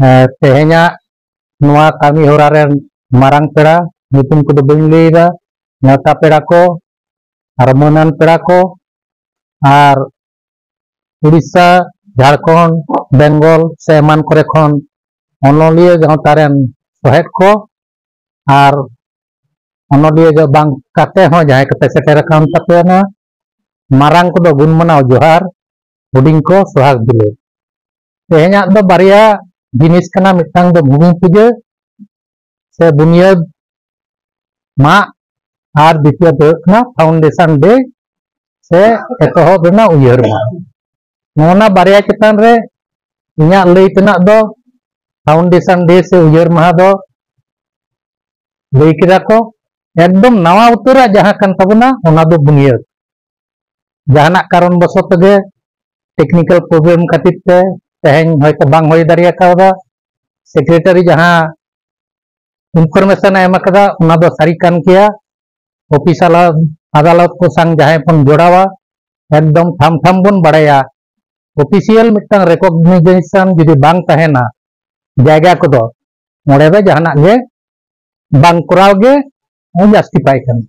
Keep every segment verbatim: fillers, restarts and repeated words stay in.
ᱮ, ᱛᱮᱦᱮᱧᱟᱜ ᱱᱚᱣᱟ ᱠᱟᱹᱢᱤ ᱦᱚᱨᱟ ᱨᱮᱱ ᱢᱟᱨᱟᱝ ᱯᱮᱲᱟ, ᱧᱩᱛᱩᱢ ᱠᱚᱫᱚ ᱵᱟᱹᱧ ᱞᱟᱹᱭ ᱮᱫᱟ, ᱱᱮᱣᱛᱟ ᱯᱮᱲᱟ ᱠᱚ ᱟᱨ ᱢᱟᱹᱱᱟᱱ ᱯᱮᱲᱟ ᱠᱚ ᱟᱨ ᱩᱲᱤᱥᱥᱟ, ᱡᱷᱟᱲᱠᱷᱚᱸᱰ, ᱵᱮᱝᱜᱚᱞ ᱥᱮ ᱮᱢᱟᱱ ᱠᱚᱨᱮ ᱠᱷᱚᱱ ᱚᱱᱚᱞᱤᱭᱟᱹ ᱜᱟᱶᱛᱟ ᱨᱮᱱ ᱥᱚᱦᱮᱫ ᱠᱚ ᱟᱨ ᱚᱱᱚᱞᱤᱭᱟᱹ ᱜᱮ ᱵᱟᱝ ᱠᱟᱛᱮ ᱦᱚᱸ ᱡᱟᱦᱟᱸᱭ ᱠᱚᱯᱮ ᱥᱮᱴᱮᱨ ᱟᱠᱟᱱ ᱛᱟᱯᱮᱭᱟ, ᱢᱟᱨᱟᱝ ᱠᱚᱫᱚ ᱜᱩᱱ ᱢᱟᱱᱟᱣ ᱡᱚᱦᱟᱨ, ᱦᱩᱰᱤᱧ ᱠᱚ ᱥᱚᱦᱟᱜᱽ ᱫᱩᱞᱟᱹᱲ᱾ ᱛᱮᱦᱮᱧᱟᱜ ᱫᱚ ᱵᱟᱨᱭᱟ ᱡᱤᱱᱤᱥ ᱠᱟᱱᱟ, ᱢᱤᱫᱴᱟᱝ ᱫᱚ ᱵᱷᱩᱢᱤ ᱯᱩᱡᱟᱹ ᱥᱮ ᱵᱩᱱᱤᱭᱟᱹᱫ ᱢᱟᱜ, ᱟᱨ ᱫᱤᱛᱤᱭᱚ ᱫᱚ ᱦᱩᱭᱩᱜ ᱠᱟᱱᱟ foundation day ᱥᱮ ᱮᱛᱚᱦᱚᱵ ᱨᱮᱱᱟᱜ ᱩᱭᱦᱟᱹᱨ ᱢᱟᱦᱟ᱾ ᱱᱚᱜᱼᱚ ᱱᱟ ᱵᱟᱨᱭᱟ ᱪᱮᱛᱟᱱ ᱨᱮ ᱤᱧᱟᱹᱜ ᱞᱟᱹᱭ ᱛᱮᱱᱟᱜ ᱫᱚ, foundation day ᱥᱮ ᱩᱭᱦᱟᱹᱨ ᱢᱟᱦᱟ ᱫᱚ ᱞᱟᱹᱭ ᱠᱮᱫᱟ ᱠᱚ, ᱮᱠᱫᱚᱢ ᱱᱟᱣᱟ ᱩᱛᱟᱹᱨᱟᱜ ᱡᱟᱦᱟᱸ ᱠᱟᱱ ᱛᱟᱵᱚᱱᱟ ᱚᱱᱟ ᱫᱚ ᱵᱩᱱᱤᱭᱟᱹᱫ᱾ ᱡᱟᱦᱟᱱᱟᱜ ᱠᱟᱨᱚᱱ ᱵᱚᱥᱚᱛ ᱛᱮᱜᱮ, technical problem ᱠᱷᱟᱹᱛᱤᱨ ᱛᱮ ᱛᱮᱦᱮᱧ ᱦᱚᱭᱛᱚ ᱵᱟᱝ ᱦᱩᱭ ᱫᱟᱲᱮ ᱠᱟᱣᱫᱟ᱾ ᱥᱮᱠᱨᱮᱴᱟᱨᱤ ᱡᱟᱦᱟᱸ information ᱮ ᱮᱢ ᱟᱠᱟᱫᱟ ᱚᱱᱟ ᱫᱚ ᱥᱟᱹᱨᱤ ᱠᱟᱱ ᱜᱮᱭᱟ᱾ ᱚᱯᱷᱤᱥ ᱟᱞᱟ-, ᱟᱫᱟᱞᱚᱛ ᱠᱚ ᱥᱟᱝ ᱡᱟᱦᱟᱸᱭ ᱵᱚᱱ ᱡᱚᱲᱟᱣᱟ, ᱮᱠᱫᱚᱢ ᱴᱷᱟᱢ ᱴᱷᱟᱢ ᱵᱚᱱ ᱵᱟᱲᱟᱭᱟ, ᱚᱯᱷᱤᱥᱤᱭᱟᱞ ᱢᱤᱫᱴᱟᱝ ᱨᱮᱠᱚᱜᱱᱤᱡᱮᱥᱚᱱ ᱡᱩᱫᱤ ᱵᱟᱝ ᱛᱟᱦᱮᱱᱟ ᱡᱟᱭᱜᱟ ᱠᱚᱫᱚ, ᱚᱸᱰᱮ ᱫᱚ ᱡᱟᱦᱟᱱᱟᱜ ᱜᱮ ᱵᱟᱝ ᱠᱚᱨᱟᱣ ᱜᱮ ᱡᱟᱥᱴᱤᱯᱷᱟᱭ ᱠᱟᱱᱟ᱾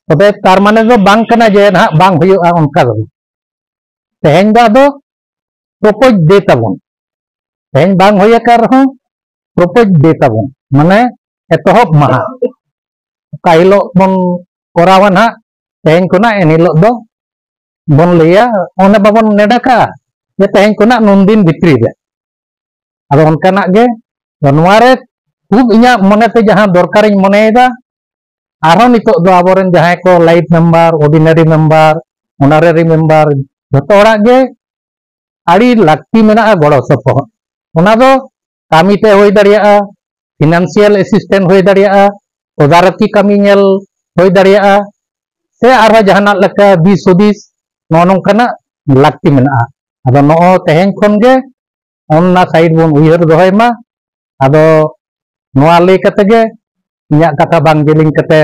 ᱛᱚᱵᱮ ᱛᱟᱨ ᱢᱟᱱᱮ ᱫᱚ ᱵᱟᱝ ᱠᱟᱱᱟ ᱡᱮ ᱱᱟᱦᱟᱜ ᱵᱟᱝ ᱦᱩᱭᱩᱜᱼᱟ, ᱚᱱᱠᱟ ᱫᱚ ᱵᱟᱝ᱾ ᱛᱮᱦᱮᱧ ᱫᱚ ᱟᱫᱚ ᱯᱨᱚᱯᱳᱡᱽ ᱰᱮ ᱛᱟᱵᱚᱱ᱾ ᱛᱮᱦᱮᱧ ᱵᱟᱝ ᱦᱩᱭ ᱟᱠᱟᱱ ᱨᱮᱦᱚᱸ ᱯᱨᱚᱯᱳᱡᱽ ᱰᱮ ᱛᱟᱵᱚᱱ, ᱢᱟᱱᱮ ᱮᱛᱚᱦᱚᱵ ᱢᱟᱦᱟ᱾ ᱚᱠᱟ ᱦᱤᱞᱳᱜ ᱵᱚᱱ ᱠᱚᱨᱟᱣᱟ ᱱᱟᱦᱟᱜ, ᱛᱮᱦᱮᱧ ᱠᱷᱚᱱᱟᱜ ᱮᱱ ᱦᱤᱞᱳᱜ ᱫᱚ ᱵᱚᱱ ᱞᱟᱹᱭᱟ, ᱚᱱᱮ ᱵᱟᱵᱚᱱ ᱱᱮᱰᱟ ᱠᱟᱜᱼᱟ ᱡᱮ ᱛᱮᱦᱮᱧ ᱠᱷᱚᱱᱟᱜ ᱱᱩᱱ ᱫᱤᱱ ᱵᱷᱤᱛᱨᱤ ᱨᱮ᱾ ᱟᱫᱚ ᱚᱱᱠᱟᱱᱟᱜ ᱜᱮ, ᱛᱚ ᱱᱚᱣᱟ ᱨᱮ ᱠᱷᱩᱵ ᱤᱧᱟᱹᱜ ᱢᱚᱱᱮᱛᱮ ᱡᱟᱦᱟᱸ ᱫᱚᱨᱠᱟᱨᱤᱧ ᱢᱚᱱᱮᱭᱮᱫᱟ, ᱟᱨᱦᱚᱸ ᱱᱤᱛᱚᱜ ᱫᱚ ᱟᱵᱚᱨᱮᱱ ᱡᱟᱦᱟᱸᱭ ᱠᱚ ᱞᱟᱭᱤᱯᱷ ᱢᱮᱢᱵᱟᱨ, ᱚᱨᱰᱤᱱᱟᱨᱤ ᱢᱮᱢᱵᱟᱨ, ᱚᱱᱟᱨᱟᱨᱤ ᱢᱮᱢᱵᱟᱨ, ᱡᱷᱚᱛᱚ ᱦᱚᱲᱟᱜ ᱜᱮ ᱟᱹᱰᱤ ᱞᱟᱹᱠᱛᱤ ᱢᱮᱱᱟᱜᱼᱟ ᱜᱚᱲᱚ ᱥᱚᱯᱚᱦᱚᱫ᱾ ᱚᱱᱟ ᱫᱚ ᱠᱟᱹᱢᱤ ᱛᱮ ᱦᱩᱭ ᱫᱟᱲᱮᱭᱟᱜᱼᱟ, ᱯᱷᱤᱱᱟᱱᱥᱤᱭᱟᱞ ᱮᱥᱤᱥᱴᱮᱱᱴ ᱦᱩᱭ ᱫᱟᱲᱮᱭᱟᱜᱼᱟ, ᱛᱚᱫᱟᱨᱚᱠᱤ ᱠᱟᱹᱢᱤ ᱧᱮᱞ ᱦᱩᱭ ᱫᱟᱲᱮᱭᱟᱜᱼᱟ, ᱥᱮ ᱟᱨᱦᱚᱸ ᱡᱟᱦᱟᱱᱟᱜ ᱞᱮᱠᱟ ᱫᱤᱥ ᱦᱩᱫᱤᱥ, ᱱᱚᱜᱼᱚ ᱱᱚᱝᱠᱟᱱᱟᱜ ᱞᱟᱹᱠᱛᱤ ᱢᱮᱱᱟᱜᱼᱟ᱾ ᱟᱫᱚ ᱱᱚᱜᱼᱚ ᱛᱮᱦᱮᱧ ᱠᱷᱚᱱ ᱜᱮ ᱚᱱᱟ ᱥᱟᱭᱤᱰ ᱵᱚᱱ ᱩᱭᱦᱟᱹᱨ ᱫᱚᱦᱚᱭ ᱢᱟ᱾ ᱟᱫᱚ ᱱᱚᱣᱟ ᱞᱟᱹᱭ ᱠᱟᱛᱮ ᱜᱮ ᱤᱧᱟᱹᱜ ᱠᱟᱛᱷᱟ ᱵᱟᱝ ᱡᱮᱞᱮᱧ ᱠᱟᱛᱮ,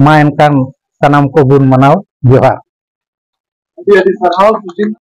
ᱢᱟ ᱮᱱᱠᱷᱟᱱ ᱥᱟᱱᱟᱢ ᱠᱚ ᱜᱩᱱ ᱢᱟᱱᱟᱣ ᱡᱚᱦᱟᱨ᱾ ᱟᱹᱰᱤ ᱟᱹᱰᱤ ᱥᱟᱨᱦᱟᱣ ᱥᱩᱥᱤᱞ᱾